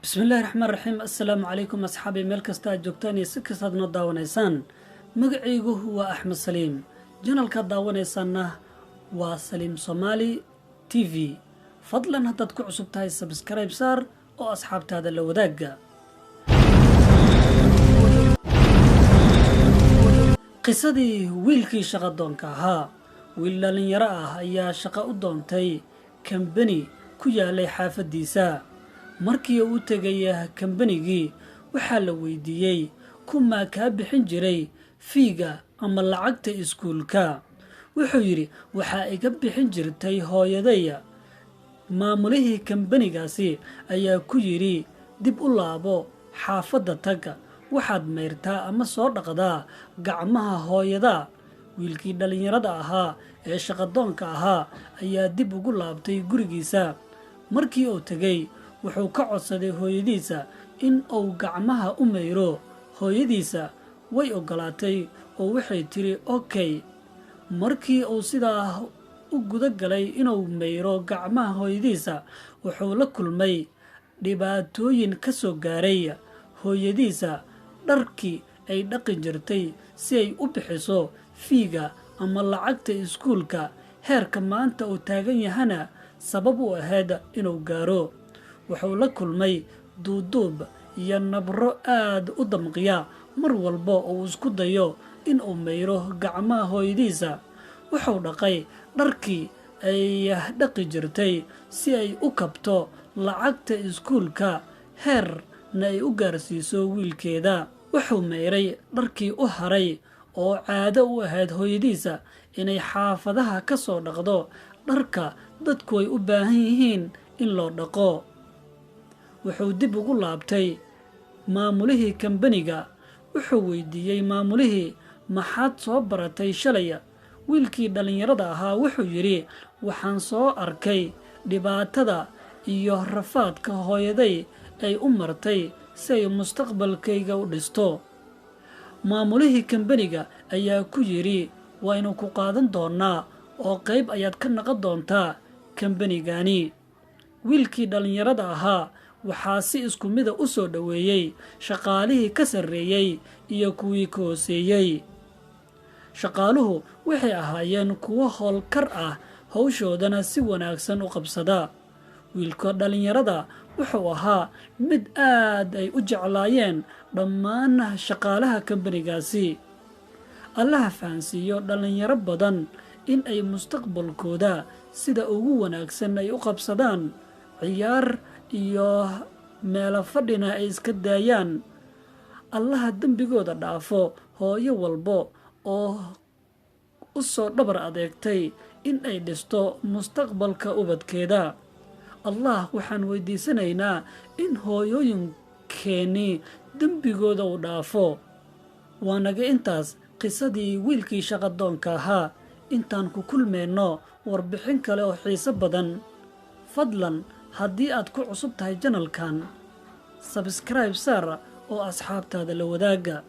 Bismillahi raxmaan raxiim. Assalaamu calaykum asxaabi, meel kasta aad joogtaan iyo si kastaad noo daawanaysaan. Magacaygu waa Axmed Saliim, channelkaad daawanaysaanna waa Saliim Somaali TV. Fadlan haddaad ku cusub tahay, subscribe saar oo asxaabtaada la wadaaga. Qisadii wiilkii shaqadoonka ahaa. Wiil dhallinyaro ah ayaa shaqo u doontay kambani ku yaalay xaafaddiisa. Markii uu tegay kambanigii, waxaa la weydiiyey: "Kumaa kaa bixin jiray fee-ga ama lacagta iskuulka?" Wuxuu yidhi: "Waxaa iga bixin jirtay hooyadaya." Maamulihii kambanigaasi ayaa ku yidhi: "Dib u laabo, xaafadda tag, waxaad mayrtaa ama soo dhaqdaa gacmaha hooyada." Wiilkii dhallinyarada ahaa ee shaqadoonka ahaa ayaa dib ugu laabtay gurigiisa. Markii uu tegey, wuxuu ka codsaday hooyadiisa in uu gacmaha u mayro. Hooyadiisa way oggolaatay oo waxay tidhi: "Okay." Markii uu sidaa u guda galay inuu mayro gacmaha hooyadiisa, wuxuu la kulmay dhibaatooyin ka soo gaaray hooyadiisa dharkii ay dhaqi jirtay si ay u bixiso fee-ga ama lacagta iskuulka. Heerka maanta uu taagan yahana sabab u ahayd inuu gaaro. Wuxuu la kulmay duuduub iyo nabro aad u damqiya mar walba oo uu isku dayo in uu mayro gacmaha hooyadiisa. Wuxuu dhaqay dharkii ay dhaqi jirtay si ay u kabto lacagta iskuulka, heerna ay u gaarsiiso wiilkeeda. Wuxuu mayray dharkii u haray oo caado u ahayd hooyadiisa inay xaafadaha ka soo dhaqdo dharka dadku ay u baahan yihiin in loo dhaqo. Wuxuu dib ugu laabtay maamulihii kambaniga. Wuxuu weydiiyey maamulihii: "Maxaad soo baratay shalaya?" Wiilkii dhallinyarada ahaa wuxuu yidhi: "Waxaan soo arkay dhibaatada iyo rafaadka hooyaday ay u martay si ay mustaqbalkayga u dhisto." Maamulihii kambaniga ayaa ku yidhi: "Waynu ku qaadan doonnaa oo qayb ayaad ka naqon doontaa kambanigani." Wiilkii dhallinyarada ahaa waxaa si isku mida u soo dhoweeyey shaqaalihii ka sarreeyey iyo kuwii ka hooseeyey. Shaqaaluhu waxay ahaayeen kuwo howlkar ah, hawshoodana si wanaagsan u qabsada. Wiilka dhallinyarada wuxuu ahaa mid aad ay u jeclaayeen dhammaan shaqaalaha kambanigaasi. Allaha fahansiiyo dhallinyaro badan in ay mustaqbalkooda sida ugu wanaagsan ay u qabsadaan, ciyaar iyo meelo fadhina ay iska daayaan. Allaha dembigooda dhaafo hooyo walbo oo u soo dhabar adeegtay in ay dhisto mustaqbalka ubadkeeda. Allah waxaan weydiisanaynaa in hooyooyinkeennii dembigooda uu dhaafo. Waa naga intaas qisadii wiilkii shaqadoonka ahaa. Intaan ku kulmayno warbixin kale oo xiiso badan, fadlan haddii aad ku cusub tahay channelkan, subscribe saar oo asxaabtaada la wadaaga.